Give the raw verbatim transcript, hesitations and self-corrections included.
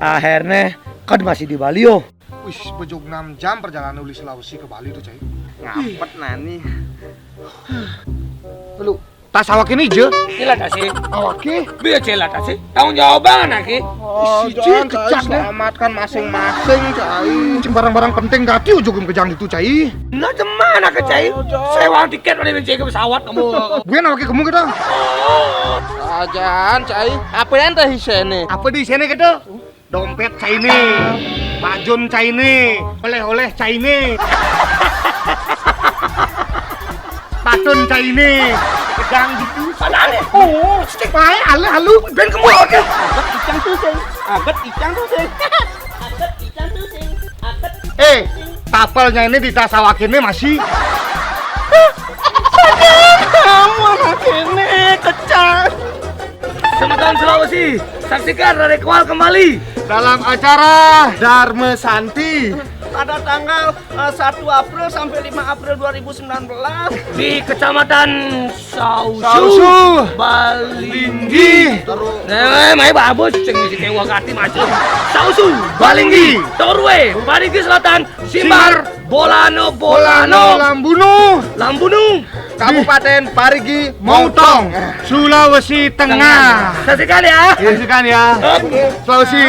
Akhirnya kan masih di Bali yo. Wis, bejog enam jam perjalanan uli Sulawesi ke Bali tuh, cai. Ngampet nani. Lu, tas awake ini je? Ila tasih. Awake? Biar cila tasih. Tanggung jawab banget aki. Oh, Siji jangan, cai, kejang deh. Selamatkan masing-masing, cai. Cing barang-barang penting gati ujung kejang itu, cai. Nah, cuman aku cai. Sewa tiket udah mencari ke pesawat kamu. Gue awake kamu gitu. Ajaan, cai. Apa yang teh isene? Apa di sini gitu? Dompet cai ini, bajun cai ini, oleh-oleh cai ini. Patun cai ini, gedang gitu. Padahal nih, oh, stik bae, ale halu, ben kamu oke. Agat icang tuh sing, agat icang tuh sing. Eh, tapelnya ini di tas awak ini masih. Kamu anak ini kecak. Semeton Sulawesi, saksikan Rare Kual kembali Dalam acara Dharma Santi. Pada tanggal eh, satu April sampai lima April dua ribu sembilan belas. Di Kecamatan Sausu, Sausu. Balinggi. Eh, mai bagus, ceng isi kewa kati macam. Sausu, Balinggi, Torwe, Balinggi Selatan, Simbar, Bolano, Bolano, Lambunu, Lambunu, Kabupaten Parigi Moutong, Sulawesi Tengah. Saksikan ya. Saksikan ya. Sulawesi.